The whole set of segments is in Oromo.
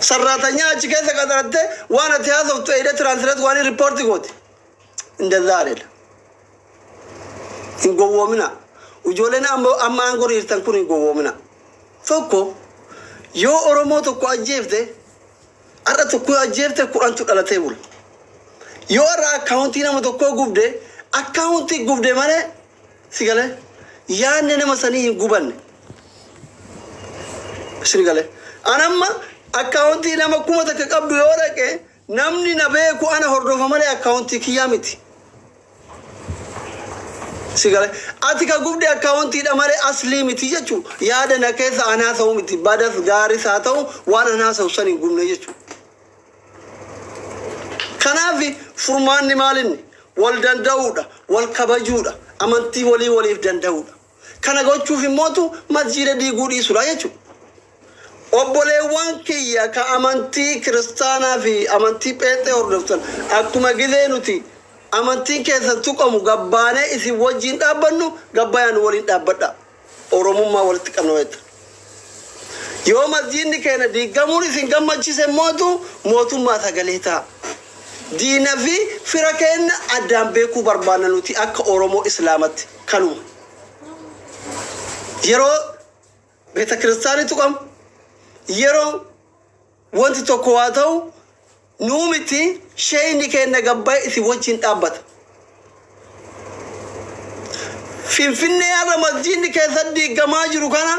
Sarraatanyaa achi keessa qaxarattee waan ati haasoftu eeyda translate waan report gooti. እንደዛ አይደለም. Hin gowwoomina. Ijoolleen amma aangoo jirtan kun hin gowwoomina. Tokko yoo Oromoo tokko ajjeefte, har'a tokko yoo ajjeefte, 10tu dhalatee bula. Yoo har'a akkaawuntii nama tokkoo gubde, akkaawuntii gubde malee, si galee, yaadni nama sanii hin gubanne. Si galee. Anamma akkaawuntii nama 1000 qabdu yoo dhaqe, namni na beeku ana hordofa malee akkaawuntii kiyyaa miti. Si galee, ati ka gubde akkaawuntiidha malee aslii miti jechuudha. Yaada na keessa an haasa'u miti. Badas gaaris haa ta'u, waan an haasa'u san hin gubne jechuudha. Kanaaf furmaanni maalinni? Wal danda'uudha, wal kabajuudha, amantii walii waliif danda'uudha. Kana gochuuf immootu masjiida diiguu dhiisudha jechuudha. Obboleewwan kiyya ka amantii kiristaanaa fi amantii pheexee hordoftan, akkuma gizee nuti amantiin keessan tuqamu gabbaanee isin wajjin dhaabbannu, gabbayaan waliin dhaabbadha. Oromummaa walitti qabna wayita. Yoo masjiidni keenya diigamuun isin gammachiise mootu mootummaa sagalee ta'a. Diina fi fira keenya addaan beekuu barbaanna nuti akka Oromoo Islaamatti kanuma. Yeroo beeta kiristaanii tuqamu, yeroo wanti tokko waa ta'u, nuu miti, sheeyni keenya gabbaa'e isin wajjin dhaabbata. Finfinnee har'a masjiidni keessa diigamaa jiru kana,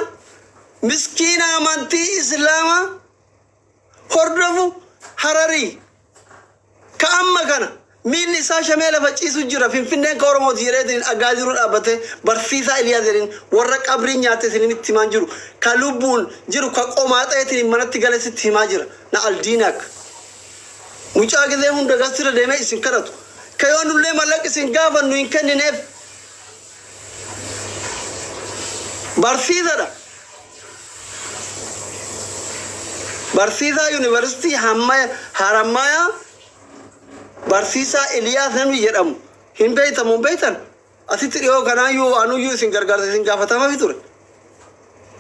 miskiina amantii Islaamaa hordofu Hararii ka amma kana miilli isaa shamee lafa ciisu jira. Finfinneen ka Oromooti jedheetiin agaaziru dhaabbate, barsiisaa Iliyaas jedhin, warra qabriin nyaate isinitti himaa jiru, ka lubbuun jiru, ka qomaaxeetiin manatti gale sitti himaa jira. Na aldiinaak mucaa gizee hunda gasira deemee isin kadhatu, ka yoo nullee mallaqa isin gaafannu hin kennineef, barsiisadha. Barsiisaa yuunivarsiitii Harammayaa, barsiisaa Iliyaas namni jedhamu hin beeytamu, hin beeytan. Asitti dhiyoo kanaayyuu anuyyuu isin gargaarsa isin gaafatamafi ture.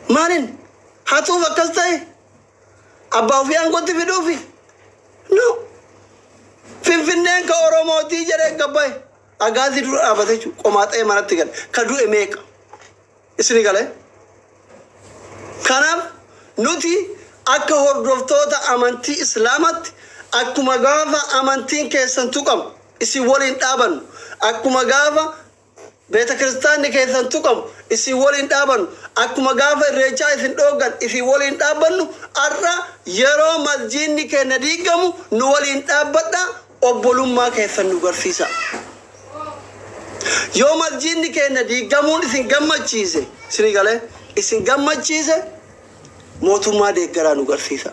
Maalin hatuuf akkas ta'e? Abbaa ofii aangootti fiduufi? No. Finfinneen ka Oromootii jedhee gabbaa'e. Agaazii dura dhaabbate jechuudha. Qomaaxee manatti gale. Ka du'e meeqa? Isini galee? Kanaaf nuti akka hordoftoota amantii Islaamatti, akkuma gaafa amantiin keessan tuqamu isin waliin dhaabannu, akkuma gaafa beeta kiristaanni keessan tuqamu isin waliin dhaabannu, akkuma gaafa irreechaa isin dhooggan isin waliin dhaabbannu, har'a yeroo masjiidni keenya diigamu nu waliin dhaabbadha, obbolummaa keessan nu garsiisa. Yoo masjiidni keenya diigamuun isin gammachiise, isinii galee, isin gammachiise, mootummaa deeggaraa nu garsiisa.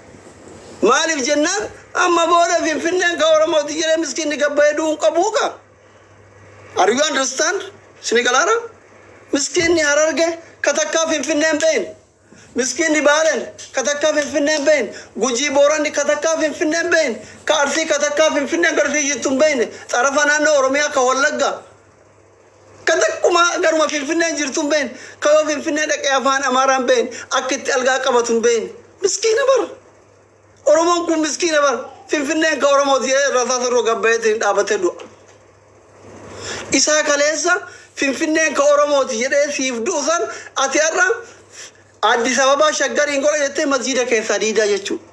Maaliif jennaan, amma booda Finfinneen ka Oromooti jedhee miskiinni gabbayee du'uun qabuu ka. Are you understand? Isinii galaara? Miskiinni Hararge ka takkaa Finfinneen beyin. Miskiinni Baaleen ka takkaa Finfinneen beyin. Gujii Booranni ka takkaa Finfinneen beyin. Ka Arsii ka takkaa Finfinneen garsii jirtu hin beeyne. Xarafa naannoo Oromiyaa ka Wallaggaa. Ka takkuma garuma Finfinneen jirtu hin beeyne. Ka yoo Finfinnee dhaqee afaan Amaaraan beeyne. Akka itti algaa qabatu hin beeyne. Miskiina bara. Oromoon kun miskiina bara. Finfinneen ka Oromooti jedhee rasaasa irra gabbayeetiin dhaabatee du'a. Isaa kaleessa Finfinneen ka Oromooti jedhee siif du'u san, ati har'a Addis Ababaa Shaggariin godha jettee masjiida keessaa diidaa jechuudha.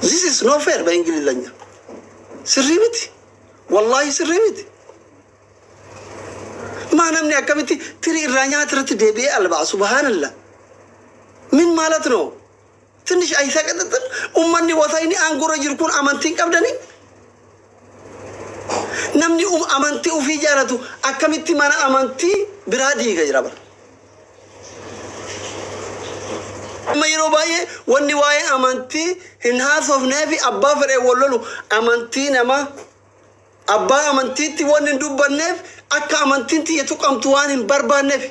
This is no fair በእንግሊዝኛ። Sirrii miti. Wallaahi sirrii miti. Maa namni akkamitti tirii irraa nyaata irratti deebi'ee alba'a? Subhaanallah. ምን ማለት ነው? ትንሽ አይሰቀጥጥም? Ummanni wasayni aangorra jiru kun amantii hin qabdanii? Namni amantii ofii jaalatu akkamitti mana amantii biraa diiga jira bara. Amma yeroo baay'ee wanni waa'ee amantii hin haasofnee fi abbaa fedhee wal lolu, amantii nama abbaa amantiitti wanni hin dubbanneef, akka amantiin tiyya tuqamtu waan hin barbaanneef.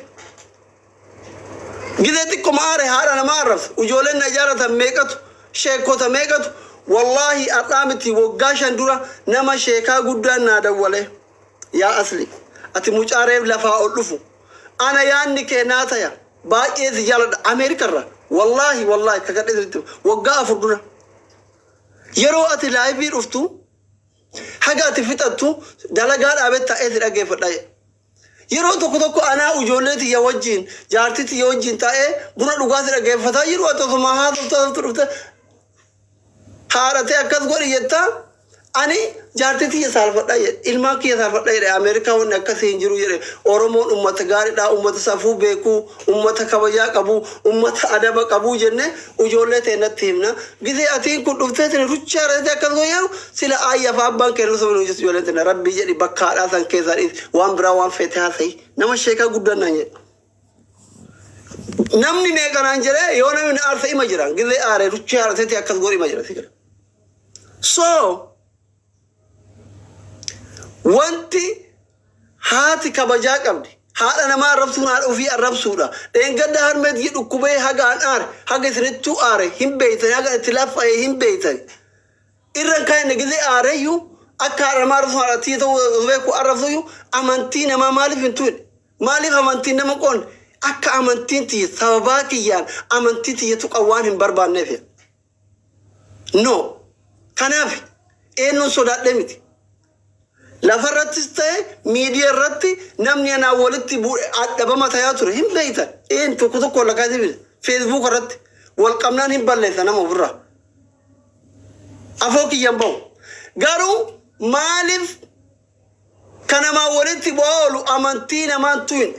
Gizee xiqquma aare haadha namaa arrabsa. Ijoolleen na jaalatan meeqatu, sheekota meeqatu, wallaahi har'aa miti, waggaa 5 dura nama sheekaa guddaan naa dawwale. "Yaa Asli, ati mucaa reef lafaa ol dhufu. Ana yaanni kee naa taya." Baay'ee si jaaladha Ameerikarra. Wallaahi wallaahi kakadhee sirriitti waggaa 4 dura. Yeroo ati live dhuftu haga ati fixattu dalagaa dhaabee taa'ee si dhaggeeffadha. Yeroo tokko tokko anaa ijoollee tiyya wajjin, jaartii tiyya wajjin taa'ee buna dhugaa si dhaggeeffataa jiru, ati osuma haasoftu haasoftu dhufte haadhatee akkas godhi jettaa. Ani jaartii tiyya saalfadha jedhe, ilmaan kiyya saalfadha jedhe. Ameerikaa wanni akkasii hin jiru jedhe. Oromoon ummata gaariidha, ummata safuu beekuu, ummata kabajaa qabu, ummata adaba qabu jenne ijoollee teennatti himna. Gisee atiin kun dhuftee tini ruchaa haadhatee akkas godhi jedhu, sila aayya fa abbaan keenya osoo hin hojjetu ijoolleen teenna. Rabbii jedhi bakka haadhaa san keessaa dhiisi, waan biraa waan feete haasa'i. Nama sheekaa guddaan naan jedhe. Namni meeqa naan jedhee, yoo namni na aarsa ima jira. Gisee aaree ruchaa haadhateeti akkas godhi ima jira si jira. So wanti haati kabajaa qabdi. Haadha namaa arrabsuun haadha ofii arrabsuudha. Dheengadda harmee tiyya dhukkubee haga an aare, haga isinittuu aare hin beeytani, haga itti laffa'e hin beeytani. Irra hin kaayenne gisee aareyyuu akka haadha namaa arrabsuun haadha tiyya ta'uu osoo beeku arrabsuyyuu amantii namaa maaliif hin tuqne? Maaliif amantiin nama qoonne? Akka amantiin tiyya sababaa kiyyaan amantii tiyya tuqan waan hin barbaanneef. No. Kanaaf eenyuun sodaadhee miti. Lafarrattis ta'e miidiyaa irratti namni anaan walitti bu'e adhabama tayaa ture hin beektan. Een tokko tokko lakkaa'ee bita. Facebook irratti wal qabnaan hin balleessa nama ofirraa. Afoo kiyyan bahu. Garuu maaliif kan namaan walitti bu'aa oolu amantii namaan tuyin?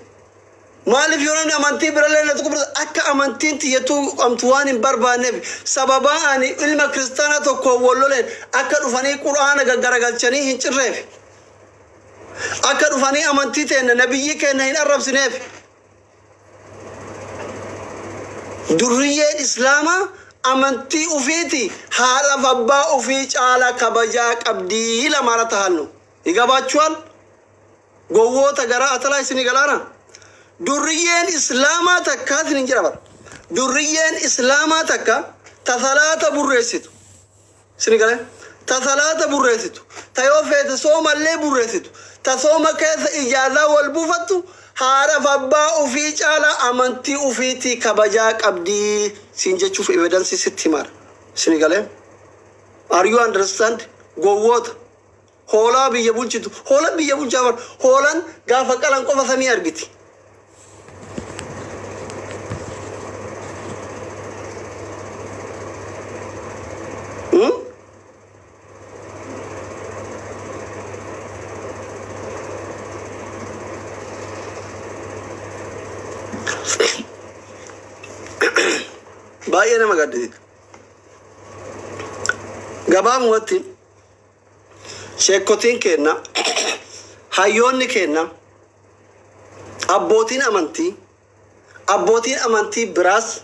Maaliif yoo namni amantii birallee na tuqu akka amantiin tiyyattuu qabtu waan hin barbaanneef, sababaa ani ilma kiristaanaa tokkoon wal loleen akka dhufanii quraana gaggaragalchanii hin cirreef. Akka dhufanii amantii teenna, nabiyyi keenya hin arrabsineef. Durriyyeen islaamaa amantii ufiiti haadhaaf abbaa ufii caalaa kabajaa qabdii lamaara tahannu. ይገባችኋል? Gowwoota garaa atalaa isinii galaana. Durriyyeen islaamaa takka isin jira bara. Durriyyeen islaamaa takka ta salaata burreessitu. Isinii galee? Ta salaata burreessitu. Ta yoo feete soomallee burreessitu. Ta sooma keessa ijaazaa wal buufattu haadhaaf abbaa ufii caalaa amantii ufiitii kabajaa qabdii siin jechuuf evidence sitti himaadha. Isinii galee? Are you understand? Gowwoota. Hoolaa biyya bulchitu. Hoolaan biyya bulchaa bara. Hoolaan gaafa qalan qofa samii argiti. Baay'ee nama gaddisiisa. Gabaabumatti sheekotiin keenna, hayyoonni keenna, abbootiin amantii biraas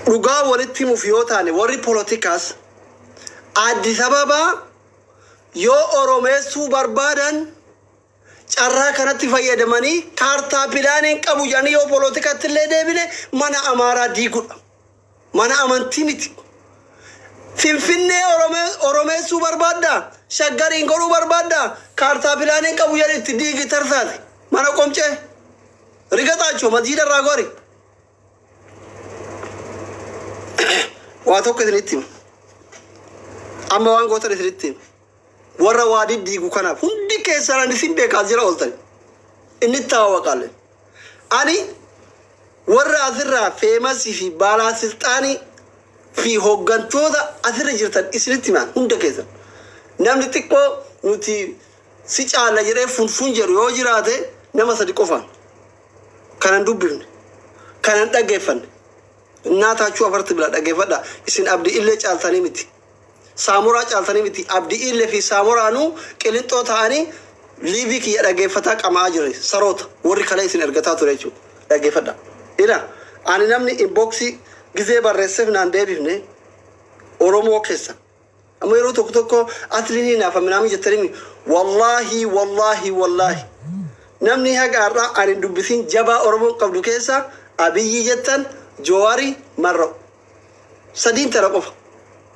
dhugaa walitti himuuf yoo taane, warri poolotikaas Addis Ababaa yoo oromeessuu barbaadan carraa kanatti fayyadamanii kaartaa pilaaniin qabu jedhanii yoo poolotikatti illee deebine mana Amaaraa diigudha. Mana amantii miti. Finfinnee oromeessuu barbaaddaa? Shaggariin godhuu barbaaddaa? Kaartaa pilaaniin qabu jedhanii itti diigi tarsaase. Mana qomcee. Rigaxaachoo masjiida irraa gori. Waa tokko isinitti hima. Amma waan gootan isinitti hima. Warra waa diddiigu kanaaf hundi keessan ani isin beekaa as jira ooltan. Inni taawaqaalle. Ani warra asirraa famous fi baalaasilxaanii fi hooggantoota asirra jirtan isinitti himaan hunda keessan. Namni xiqqoo nuti si caalla jedhee funfun jedhu yoo jiraate nama sadi qofaan. Kanan dubbifne. Kanan dhaggeeffanne. Innaataachuu afarti bila dhaggeeffadha. Isin Abdii Illee caaltanii miti. Saamuraa caaltanii miti. Abdii Illee fi Saamuraanuu qilinxoo ta'anii live kiyya dhaggeeffataa qamaa jirre saroota warri kalee isin ergataa ture jechuudha. Dhaggeeffadha. Ila ani namni inbox gizee barreesseef naan deebifne Oromoo keessa. Amma yeroo tokko tokko atliin naafa minaamin jettanii, wallaahi wallaahi wallaahi. Namni haga har'aa ani hin dubbisin jabaa Oromoon qabdu keessa Abiyyi jettan, Jowaari, Marra'u. Sadiin tana qofa.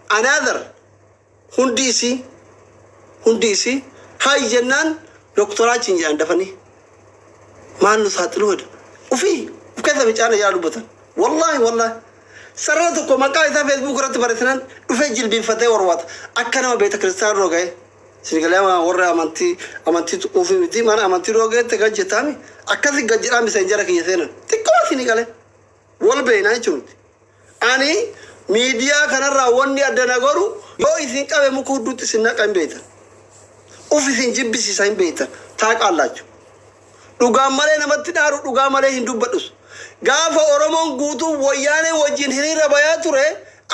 Another hundi isii hay jennaan doktoraachiin jedhan dafanii. Maal nu saaxiluu heda? Ufii uf keessa fincaana yaa dubbatan. Wallaahi wallaahi. Sarara tokko maqaa isaa Facebook irratti barreessinaan dhufee jilbiinfatee warwaata. Akka nama beeta kiristaanaa dura ga'e. Sinigalee warra amantii amantii ofii miti mana amantii dura ga'etti gad jettaami. Akkasi gad jedhaa miseenjara kiyya seenan. Xiqqoo sinigalee. Wal beeknaa jechuun. Ani miidiyaa kanarraa wanni adda na godhu yoo isin qabe muka hudduutti isin naqa hin beektan. Uf isin jibbisiisa hin beektan. Taaqaallachu. Dhugaan malee namatti dhaaru, dhugaa malee hin dubbadhus. Gaafa Oromoon guutuu Wayyaanee wajjin hiriira bayaa ture,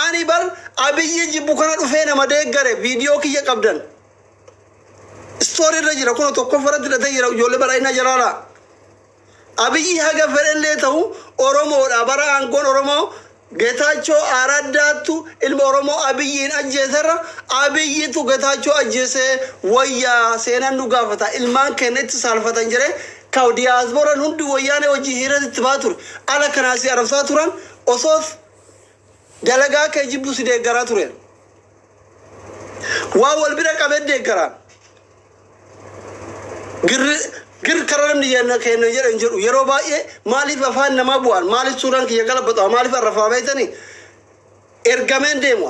ani bar Abiyyi jibbu kana dhufee nama deeggare. Viidiyoo kiyya qabdan. Story irra jira, kun tokkoffaa irratti hidhatee jira, ijoollee badhaadhinaa jalaalaa. Abiyyi haga fedhellee ta'u Oromoodha. Bara aangoon Oromoo Getaachoo Araddaattu ilma Oromoo Abiyyiin ajjeeserra Abiyyitu Getaachoo ajjeesee wayyaa, seenaan nu gaafata, ilmaan keenya itti saalfatan jedhee ka diyaaspooraan hundi Wayyaanee wajjin hiriira itti ba'aa ture. Ala kanaa si arabsaa turan, osoos dalagaa kee jibbu si deeggaraa ture. Waa wal bira qabee deeggaraan. Girri gir kara namni jenna kenna jedhan jedhu yeroo baay'ee maaliif afaan namaa bu'an, maaliif suuraan kiyya galabatama, maaliif arrafaa beektanii? Ergameen deemu,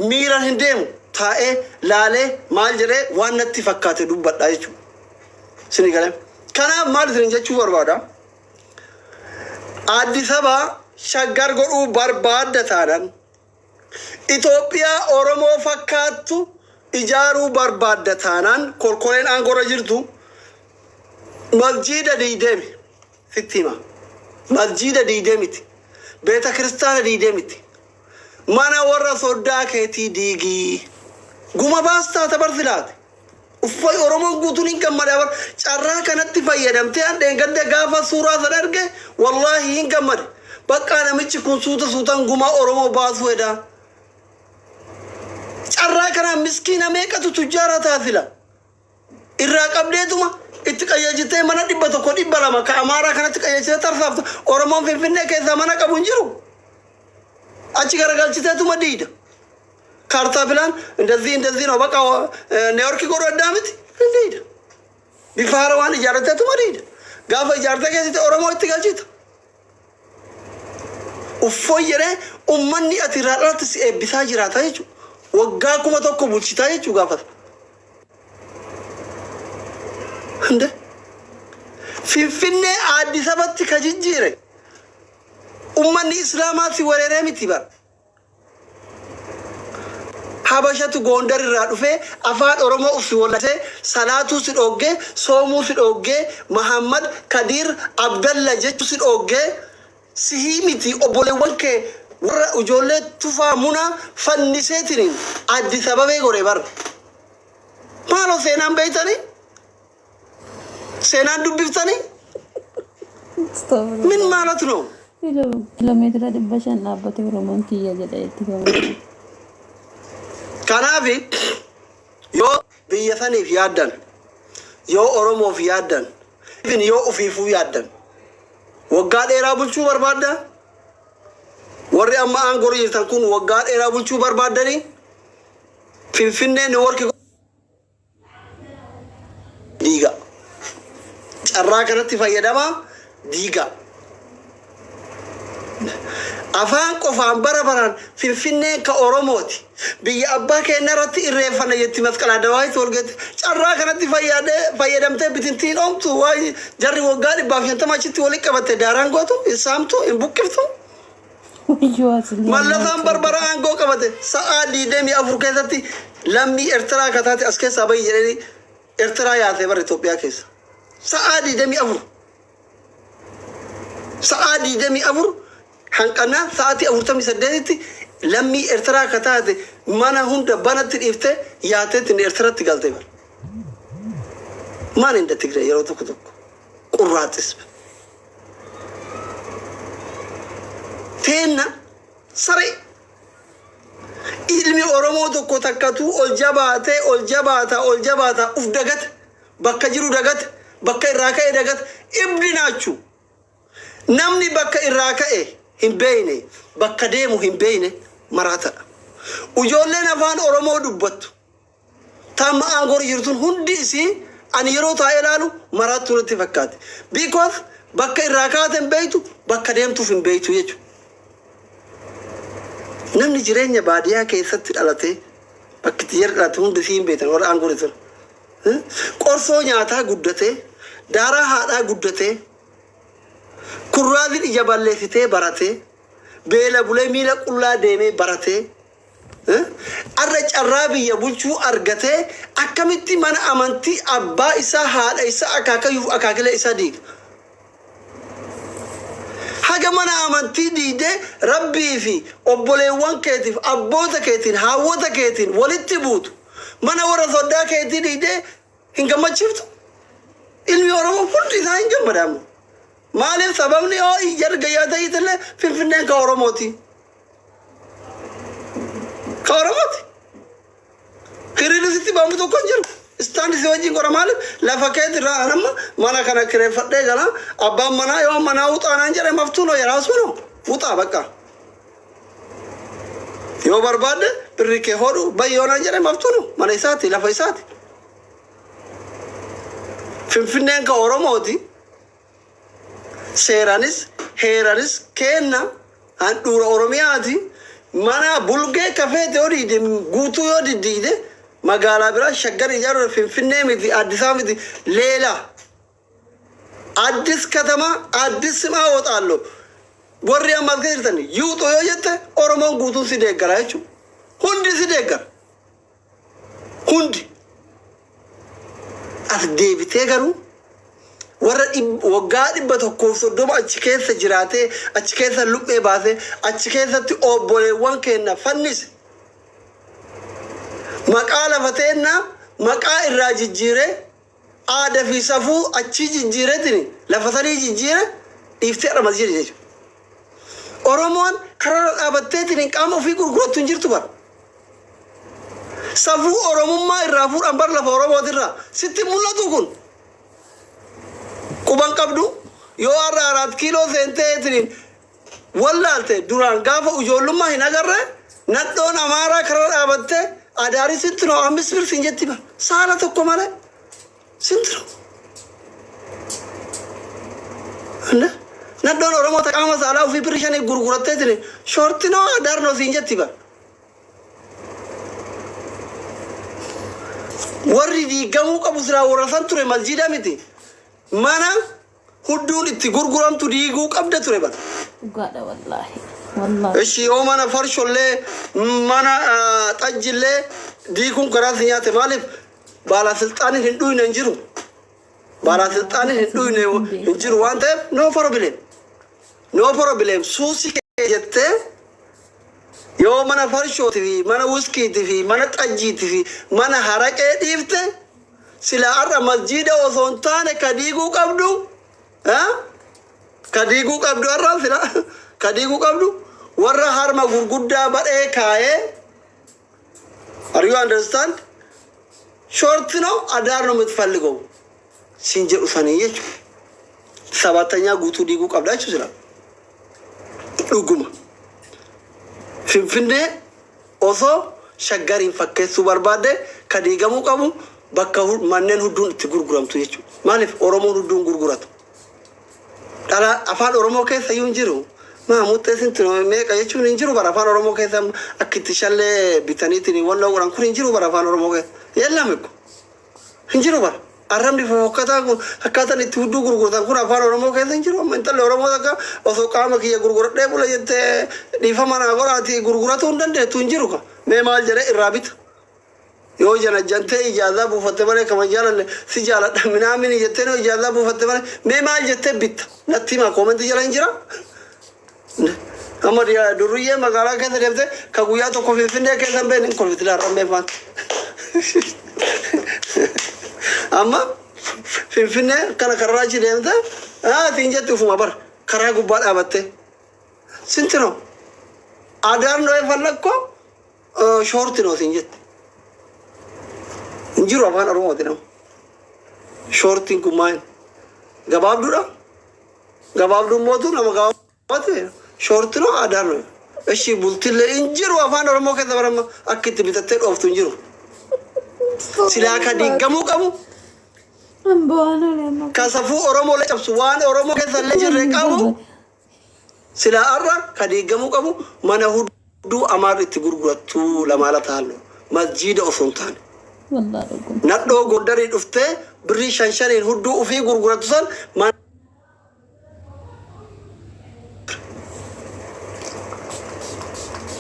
miiraan hin deemu, taa'ee laalee maal jedhee waan natti fakkaate dubbadha jechuudha. Sini galee. Kanaaf maal isin jechuu barbaada? Addis Ababa Shaggar godhuu barbaadda taanaan, Itoophiyaa Oromoo fakkaattu ijaaruu barbaadda taanaan, kolkoleen aangoorra jirtu masjiida diidee sitti hima. Masjiida diidee miti. Beeta kiristaana diidee miti. Mana warra soddaa keetii diigii. Guma baastaa tabarsilaate. Uffay, Oromoon guutuun hin gammada bar. Carraa kanatti fayyadamtee handheen gadda gaafa suuraa sana arge wallaahi hin gammade. Bakka namichi kun suuta suutaan gumaa Oromoo baasuu hedaa. Carraa kanaan miskiina meeqatu tujjaara taasila. Irraa qabdeetuma itti qayyajitee mana 100, 200 ka Amaaraa kanatti qayyajitee tarsaaftu. Oromoon Finfinnee keessaa mana qabu hin jiru. Achi garagalchiteetuma diida. ካርታ ፕላን እንደዚህ እንደዚህ ነው በቃ ኒውዮርክ godhu addaa miti hin diida. Bifa haarawaan ijaarrateetuma diida. Gaafa ijaartee keessatti Oromoo itti galchita. Uffoo jedhee ummanni ati irraa dhalatte si eebbisaa jiraata jechuudha. Waggaa 1000 bulchitaa jechuu gaafata. Hinde Finfinnee Addis Ababatti ka jijjiire ummanni Islaamaa si weeraree miti bara. Habashatu Gondar irraa dhufee afaan Oromoo uf si wallatee, salaatuu si dhoggee, soomuu si dhoggee, Mahammad Kadir Abdalla jechuu si dhoggee, sihii miti obboleewwan kee warra ijoollee tufaa muna fanniseetiniin Addis Ababee godhe bara. Maaloo, seenaan beeytanii? Seenaan dubbiftanii? Min maalatu no? Kiiloomeetira 500 dhaabbatee Oromoon kiyya jedha itti gammada. Kanaaf yoo biyya saniif yaaddan, yoo Oromoof yaaddan, even yoo ofiifuu yaaddan, waggaa dheeraa bulchuu barbaadda. Warri amma aangoo jirtan kun waggaa dheeraa bulchuu barbaaddanii Finfinnee Niiwoorki diiga. Carraa kanatti fayyadamaa diiga. Afaan qofaan bara baraan Finfinneen ka Oromooti. Biyya abbaa keenya irratti irreeffanna jetti, masqalaa dawaayitti walgeetti. Carraa kanatti fayyadamtee bitintiin oomtu waa jarri waggaa 150 achitti walitti qabatte daaraan gootu hin saamtu, hin buqqiftu. Wayyoo asilii. Mallasaan barbara aangoo qabate sa'aa 24 keessatti lammii Eertiraa akka taate as keessaa bahi jedhanii Eertiraa yaasee bara Itoophiyaa keessa. Sa'aa 24. Sa'aa 24 hanqannaa sa'aatii 48tti lammii Eertiraa akka taate mana hunda banatti dhiiftee yaateetti Eertiraatti galte bara. Maal inda Tigree yeroo tokko tokko qurraaxis. Teenna saree. Ilmi Oromoo tokko takkatu ol jabaatee, ol jabaata, ol jabaata, uf dagate, bakka jiru dagate, bakka irraa ka'e dagate. Ibdi naachuu namni bakka irraa ka'e hin beeyne, bakka deemu hin beeyne maraatadha. Ijoolleen afaan Oromoo dubbattu tamma aangoo jirtun hundi isii Ani yeroo taa'ee ilaalu maraattuu natti fakkaate. Because bakka irraa kaate hin beektu, bakka deemtuuf hin beektu jechuudha. Namni jireenya baadiyyaa keessatti dhalatee, bakki itti jara dhalate hundi isii hin beektan, warra aangoo ture. Qorsoo nyaataa guddatee, daaraa haadhaa guddatee, kurraaziin ija balleessitee baratee, beela bulee miila qullaa deemee baratee, arra carraa biyya bulchuu argatee, akkamitti mana amantii abbaa isaa, haadha isaa, akaakayyuuf akaakilee isaa diiga? Haga mana amantii diidee rabbii fi obboleewwan keetiif, abboota keetiin, haawwota keetiin walitti buutu, mana warra soddaa keetii diidee hin gammachiiftu. Ilmi Oromoo hundi isaa hin gammadamu. Maaliif? Sababni yoo ija gayyaa ta'illee Finfinneen ka Oromooti. Ka Oromooti. Hiriirri sitti baamu tokko hin jiru. Istaan si wajjin godha. Maaliif? Lafa keeti irraa amma mana kana kireeffadhee gala. Abbaan manaa yoo manaa wuxaanaan jedhe, maftuu noo yeraasuu noo wuxaa bakka. Yoo barbaadde birri kee hodhu bayyoonaan jedhe, maftuu noo, mana isaati, lafa isaati. Finfinneen ka Oromooti. Seeranis heeranis kenna, handhuura Oromiyaati. Mana bulgee kafeete yoo diide, guutuu yoo diddiide, magaalaa biraa Shaggar ijaaruudha. Finfinnee miti, Addis Ababa miti, ሌላ አዲስ ከተማ፣ አዲስ ስም አወጣለሁ፣ warri amma as jirtan yuuxu yoo jette, Oromoon guutuun si deeggara jechuudha. Hundi si deeggara. Hundi. As deebitee garuu warra waggaa 130 achi keessa jiraatee, achi keessa luphee baasee, achi keessatti obboleewwan keenya fannise, maqaa lafa teennaa maqaa irraa jijjiiree, aadaa fi safuu achi jijjiireetiin lafa sanii jijjiire dhiiftee dha masjida jechuudha. Oromoon karaa dhaabatteetiin qaama ofii gurgurattu hin jirtu bara. Safuu Oromummaa irraa fuudhan bar lafa Oromootirraa sitti mul'atu kun. Quban qabdu, yoo har'a 4 kiiloo seenteetiin wallaalte, duraan gaafa ijoollummaa hin agarre, nadhoon Amaaraa karaa dhaabattee adaarii sitti noo ammis bir siin jetti ba saala tokko malee sitti noo. Nadhoon Oromoo ta qaama saalaa ofii birri shanii gurguratteetiin short noo adaar noo siin jetti ba. Warri diigamuu qabu silaa warra san ture, masjiida miti. Mana hudduun itti gurguramtu diiguu qabda ture bara. Dhugaadha, wallaahi. Wallaahi. Ishi yoo mana farshollee, mana xajjillee diiguun karaa si nyaate, maaliif baalasilxaaniin hin dhuyne hin jiru. Baalasilxaaniin hin dhuyne hin jiru waan ta'eef, no problem. No problem, suusii kee jettee yoo mana farshootii fi mana wuskiitii fi mana xajjiitii fi mana haraqee dhiifte, sila har'a masjiida osoo hin taane ka diiguu qabdu, ka diiguu qabdu, har'a sila ka diiguu qabdu warra harma gurguddaa badhee kaayee. Are you understand? Short ነው አዳር ነው የምትፈልገው siin jedhu sanii jechuudha. ሰባተኛ guutuu diiguu qabda jechuudha sila. Dhuguma. Finfinnee osoo Shaggariin fakkeessuu barbaadde, ka diigamuu qabu bakka manneen hudduun itti gurguramtu jechuudha. Maaliif? Oromoon hudduun gurguratu. Dhala afaan Oromoo keessa iyyuu hin jiru. Maamuxxee sinti meeqa jechuun hin jiru bara afaan Oromoo keessa. Akka itti shallee bitaniitiin walloo godhan kun hin jiru bara afaan Oromoo keessa. Yeellame kun hin jiru bara. Arrabni fofokkataa kun, akkaataan itti hudduu gurguratan kun afaan Oromoo keessa hin jiru. Amma intalli Oromoo takka osoo qaama kiyya gurguradhee bula jettee, dhiifama naa godhaati, gurguratuu hin dandeettu, hin jiru ka. Mee maal jedhee irraa bita? Yoo jana jantee ijaazaa buufatte malee, kama jaalanne si jaaladha minaamini jettee yoo ijaazaa buufatte malee, mee maal jettee bitta? Natti himaa, comment jala hin jira. Amma durriyyee magaalaa keessa deemte ka guyyaa tokko Finfinnee keessa hin beekne hin kolfiti laarrammee faan. Amma Finfinnee kana karaa achi deemte tiin jetti ufuma bar karaa gubbaa dhaabatte. ስንት ነው? አዳር ነው የፈለግከው? Short ነው siin jette. Hin jiru afaan Oromooti nama. Shortiin kun maal? Gabaabduudha. Gabaabduun mootu nama gabaabate short ነው አዳር ነው። እሺ bultillee hin jiru afaan Oromoo keessa barama akka itti bitattee dhooftu hin jiru. Silaa ka diigamuu qabu Bu'aan olee amma. Ka safuu Oromoo la cabsu, waan Oromoo keessa illee jirre qabu, silaa har'a ka diigamuu qabu mana hudduu Amaarri itti gurgurattu lamaala taallo masjiida osoo hin taane. Wallaa dhuguma. Nadhoo Gondarii dhuftee birrii shan shaniin hudduu ufii gurgurattu san mana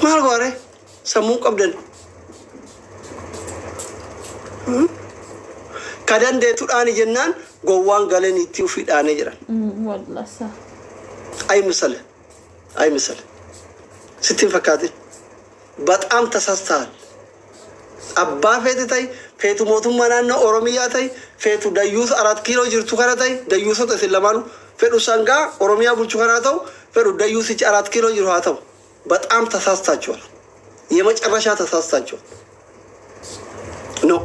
maal goore sammuu qabdan. Ka dandeetu dhaani jennaan gowwaan galeen itti ufii dhaanee jedhan. Wallaa saa. አይምሰልህ አይምሰልህ sitti hin fakkaatin, በጣም ተሳስተሃል። Abbaa feete ta'i, feetu mootummaa naannoo Oromiyaa ta'i, feetu dayyuusa Arat Kiiloo jirtu kana ta'i, dayyuusota isin lamaanu fedhu sangaa Oromiyaa bulchu kana ta'u, fedhu dayyuusichi Arat Kiiloo jiru haa ta'u, በጣም ተሳስታችኋል። የመጨረሻ ተሳስታችኋል። No,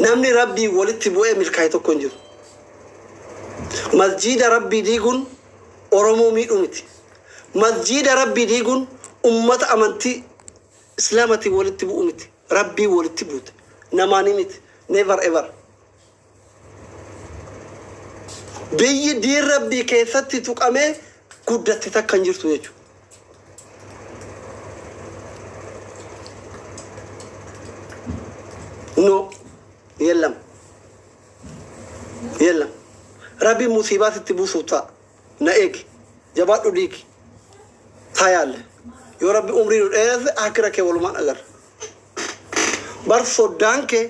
namni Rabbii walitti bu'ee milkaa'e tokko hin jiru. Masjiida Rabbii diiguun Oromoo miidhuu miti. Masjiida Rabbii diiguun ummata amantii Islaamatiin walitti bu'u miti. Rabbii walitti buute. Namaanii miti. Never ever. Biyyi diin Rabbii keessatti tuqamee guddatte takka hin jirtu jechuudha. No, የለም የለም። Rabbiin musiibaa sitti buusuuf ta'a. Na eegi. Jabaadhu, diigi. Taayalle. Yoo Rabbi umrii nu dheeresse akira kee walumaan agarra. Bar soddaan kee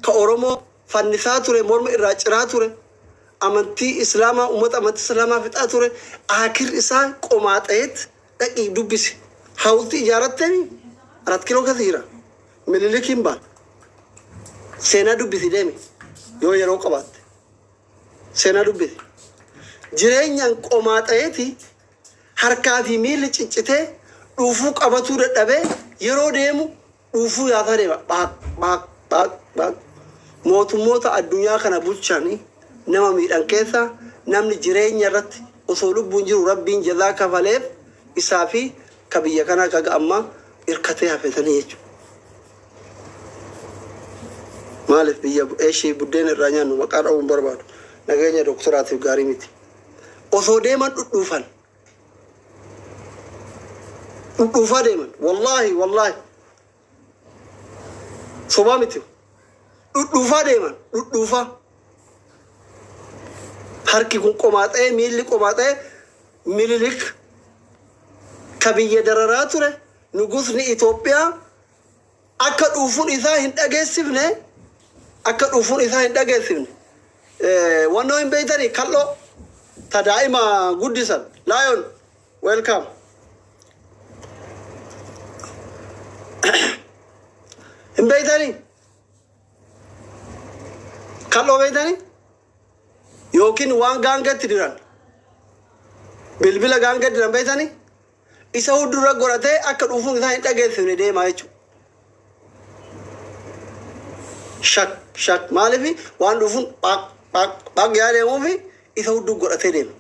ka Oromoo fannisaa ture, morma irraa ciraa ture, amantii Islaamaa, uummata amantii Islaamaa fixaa ture, akir isaa qomaaxeet dhaqii dubbisi. Hawultii ijaarratteemi Arat Kiiloo keessa jira. Minilikiin baan. Seenaa dubbisi deemi yoo yeroo qabaatte. Seenaa dubbisi. Jireenyaan qomaaxeeti harkaa fi miilli ciccitee dhuufuu qabatuu dadhabee yeroo deemu dhuufuu yaasaa deema. Baaq baaq baaq baaq. Mootummoota addunyaa kana bulchanii nama miidhan keessaa namni jireenya irratti osoo lubbuun jiru Rabbiin jazaa kafaleef isaa fi ka biyya kanaa kaga ammaa hirkatee hafetanii jechuudha. Maaliif biyya eeshii buddeena irraa nyaannu maqaa dha'uun barbaadu, nageenya doktoraatiif gaarii miti. Osoo deeman dhudhuufan. Dhudhuufaa deeman. Wallaahi wallaahi. Sobaa miti. Dhudhuufaa deeman. Dhudhuufaa. Harki kun qomaaxee, miilli qomaaxee, Minilik ka biyya dararaa ture nugusni Itoophiyaa akka dhuufuun isaa hin dhageessifne, akka dhuufuun isaa hin dhageessifne. Wannoo hin beeytanii, kal'oo ta daa'ima guddisan. Lion, welcome. Hin beeytanii, kal'oo beeytanii, yookiin waan gaangatti diran, bilbila gaangatti diran beeytanii, isa huddura godhatee akka dhuufuun isaa hin dhageessifne deemaa jechuudha. Shak shak, maaliif waan dhufuun phaq phaq phaq yaa deemuufi isa hudduu godhatee deema.